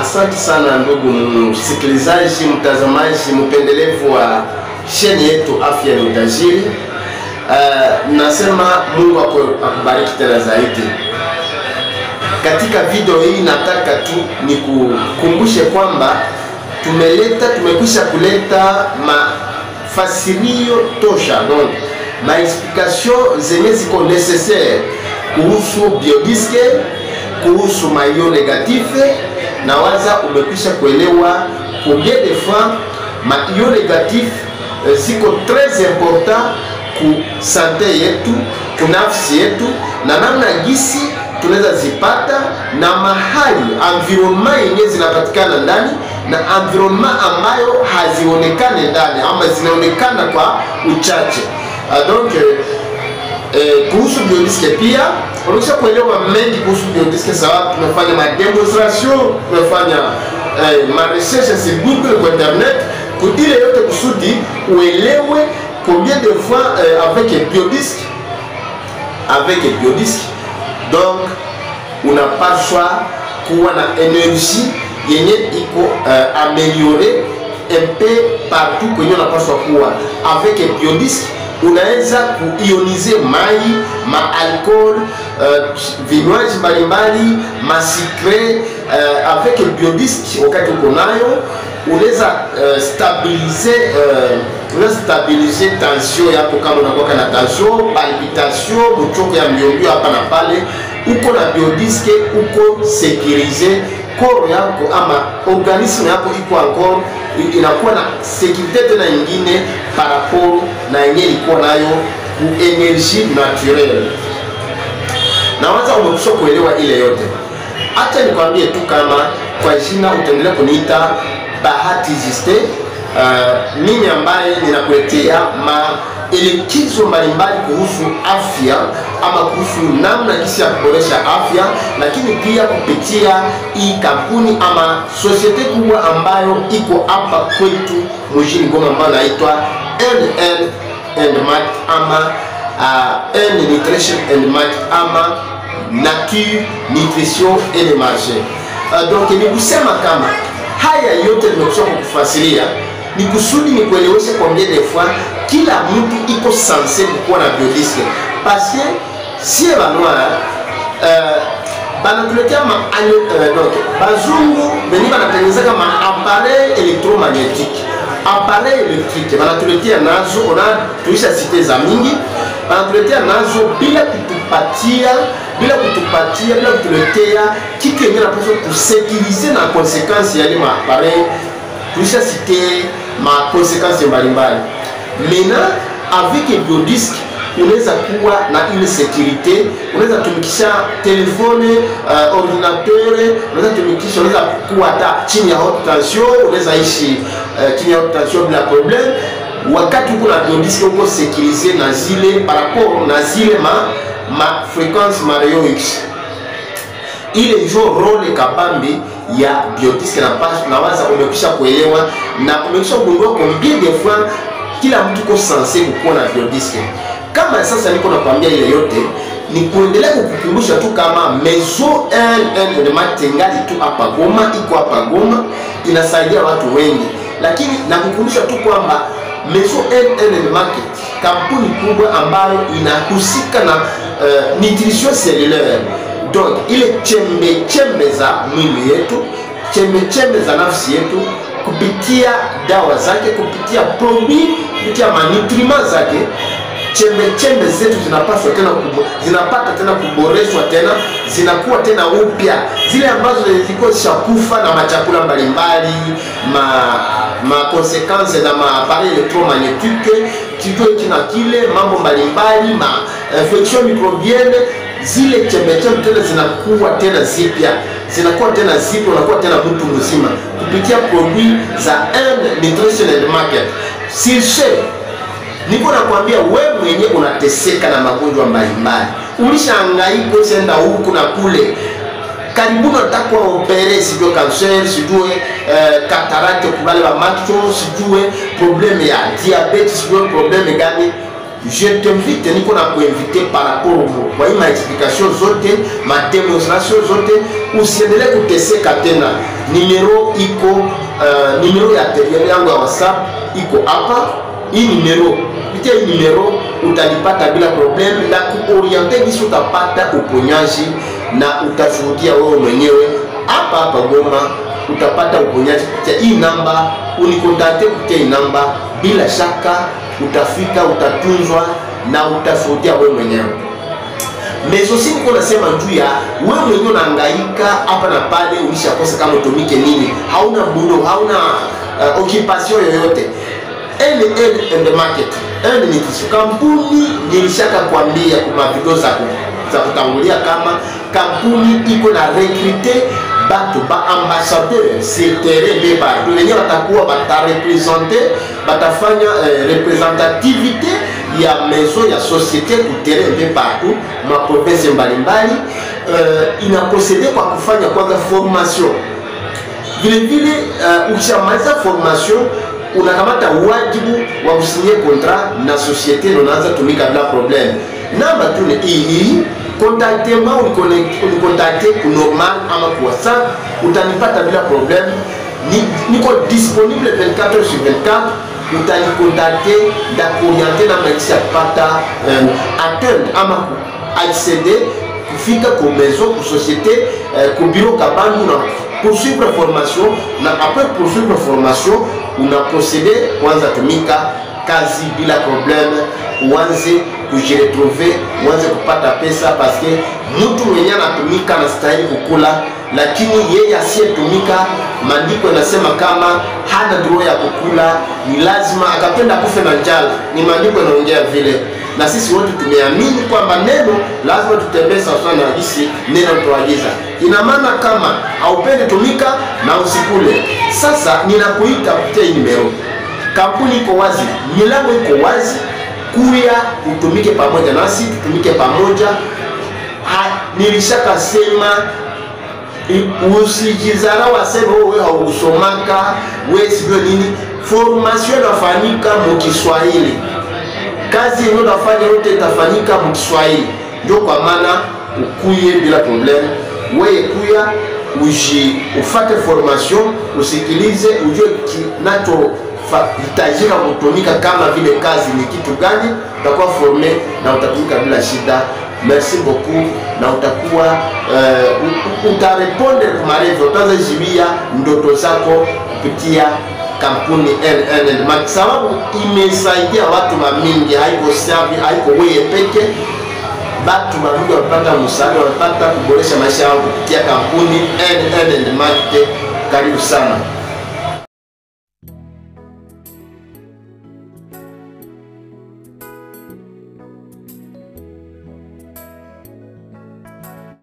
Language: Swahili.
Asante sana ndugu msikilizaji, mtazamaji, mpendelevu wa chaîne yetu Afya ni Utajiri. Nasema Mungu akubariki tena zaidi. Katika video hii nataka tu nikukumbushe kwamba tumekwisha kuleta mafasirio tosha, donc ma explication zenye ziko nécessaire kuhusu biodisque, kuhusu mayo négatif. Na waza umekwisha kuelewa combien de fois mayo négatif ziko très important ku santé yetu, ku nafsi yetu, na namna gisi tunaweza zipata na mahali environnement yenye zinapatikana ndani na environnement ambayo hazionekane ndani ama zinaonekana kwa uchache. Donc kuhusu biodisque pia unaweza kuelewa mengi kuhusu biodisque, sababu tumefanya ma démonstration, tumefanya ma recherche sur Google, kwa internet, ile yote kusudi uelewe combien de fois avec biodisque, donc unapaswa kuwa na énergie yenye iko améliorée un peu partout kwenye unapaswa kuwa. Avec biodisque unaweza kuioniser mai, ma alcool, vinywaji mbalimbali, ma sucré. Avec biodisque wakati uko nayo unaweza stabiliser tension yako kama unakuwa na tension, palpitation, mchoko ya mbio hapa na pale. Uko na biodisque uko sécurisé, corps yako ama organisme yako iko encore inakuwa na sécurité tena nyingine par rapport na yenye ilikuwa nayo ku énergie naturelle. Na waza umekwisha kuelewa ile yote. Acha nikwambie tu kama kwa jina utaendelea kuniita Bahati Justin, mimi ambaye ninakuletea maelekezo mbalimbali kuhusu afya ama kuhusu namna jinsi ya kuboresha afya, lakini pia kupitia hii kampuni ama société kubwa ambayo iko hapa kwetu mjini Goma ambayo inaitwa NN and Mat ama N Nutrition and Mat ama Nature Nutrition et Marché. Donc ni kusema kama haya yote nimekwisha kukufasiria ni kusudi ni kueleweshe combien de fois kila mtu iko censé kukuwa na biodisque, parce que si ba noir banatuletea ma donc bazungu beni banatengenezaka ma appareil électromagnétique, appareil électrique banatuletea nazo, ona tuisha cité za mingi banatuletea nazo bila kutupatia, bila kutuletea kitu yenye napaswa tusécuriser na conséquence ya ile ma appareil. Tuisha cité ma conséquence mbalimbali. Maintenant avec biodisque unaweza kuwa na ile sécurité, unaweza tumikisha téléphone, ordinateur, unaweza tumikisha, unaweza kuwa hata chini ya haute tension, unaweza ishi chini ya haute tension bila problème. Wakati uko na biodisque uko sécurisé na zile par rapport na zile ma fréquence ma rayon X. Ile njo rôle kabambi ya biodisque na waza umekwisha kuelewa na umekwisha kugundua combien de fois kila mtu ko censé kukuwa na biodisque. Kama sasa niko nakwambia ile yote ni kuendelea kukukumbusha tu kama Maison NN Matengali tu hapa Goma, iko hapa Goma, inasaidia watu wengi. Lakini nakukumbusha tu kwamba Maison NN Market, kampuni kubwa ambayo inahusika na nutrition cellulaire, donc ile chembe chembe za mwili yetu, chembe chembe za nafsi yetu, kupitia dawa zake, kupitia produit, kupitia manutriments zake, chembe chembe zetu zinapaswa tena zinapata tena kuboreshwa tena, zinakuwa tena upya, zile ambazo zilikuwa zishakufa na machakula mbalimbali, ma conséquences na ma appareil électromagnétique, kitu hiki na kile, mambo mbalimbali, ma infection microbienne, zile chembe chembe tena zinakuwa tena zipya, zinakuwa tena zipya, unakuwa tena mtu mzima kupitia produit za N Nutrition and Market. Sur ce, niko nakwambia wewe mwenye unateseka na magonjwa mbalimbali, ulishangaika usenda huku na kule, karibuni utakuwa opéré, sijue cancer, sijue cataracte kubale ba macho, sijue problème ya diabète, sijue problème gani. Je t'invite, niko na kuinvite par rapport kwa hii ma explication zote, ma démonstration zote, usiendelee kuteseka tena. Numero iko numero ya telefoni yangu ya WhatsApp iko hapa. Hii numero, kupitia hii numero utalipata bila problème na kuorienter gisi utapata uponyaji na utashuhudia wewe mwenyewe hapa hapa Goma. Utapata uponyaji kupitia hii namba, unicontacte kupitia hii namba, bila shaka utafika, utatunzwa na utashuhudia wewe mwenyewe. Mais aussi niko nasema juu ya wewe mwenyewe unahangaika hapa na pale, ulishakosa kama utumike nini, hauna boulot, hauna occupation yoyote. NN and the market, N ni kampuni. Nilishaka kuambia kwa video za kutangulia kama kampuni iko na recruter bato ba ambassadeur sur terrain be bato wenye watakuwa batareprésenter, batafanya représentativité ya maison ya société ku terrain be partout ma province mbalimbali. Inaprocéder kwa kufanya kwanza formation. Vile vile ukishamaliza formation, unakamata wajibu wa kusigner contrat na société na unaanza tumika bila problème. Namba tu ni hii, contacte-moi, unicontacte ku normal ama ku WhatsApp, utanipata bila problème. Niko disponible 24 heures sur 24. Utanicontacte, ndakuorienter na maisha ya kupata atteindre ama accéder, kufika ku maison, ku société, ku bureau Kabandu na poursuivre formation, na après poursuivre formation una procéder kuanza tumika kazi bila problème, uanze kujiretrouver, uanze kupata pesa, parce que mtu mwenye anatumika anastahili kukula, lakini yeye asiyetumika, maandiko yanasema kama hana droit ya kukula, ni lazima akapenda kufe na njala. Ni maandiko yanaongea vile, na sisi wote tumeamini kwamba neno lazima tutembee sawasawa na jinsi neno tuagiza. Ina maana kama haupendi tumika na usikule. Sasa ninakuita kupitia hii numero. Kampuni iko wazi, milango iko wazi, kuya utumike pamoja nasi, tutumike pamoja. Nilishaka sema usijizarau, aseme wewe haukusomaka, wewe sijui nini. Formation inafanyika mu Kiswahili, kazi yenyewe unafanya yote itafanyika mu Kiswahili. Ndio kwa maana ukuye bila problème, wewe kuya uji ufate formation, usikilize, ujue kinacho hitajika kutumika kama vile kazi ni kitu gani, utakuwa formé na utatumika bila shida. Merci beaucoup, na utakuwa utarépondre kwa marêves, utaanza jibia ndoto zako kupitia kampuni NN Mark, sababu imesaidia watu mingi, haiko safi, haiko wewe peke. Batu mingi wamepata msaada, wamepata kuboresha maisha yao kupitia kampuni NN Mark. Karibu sana.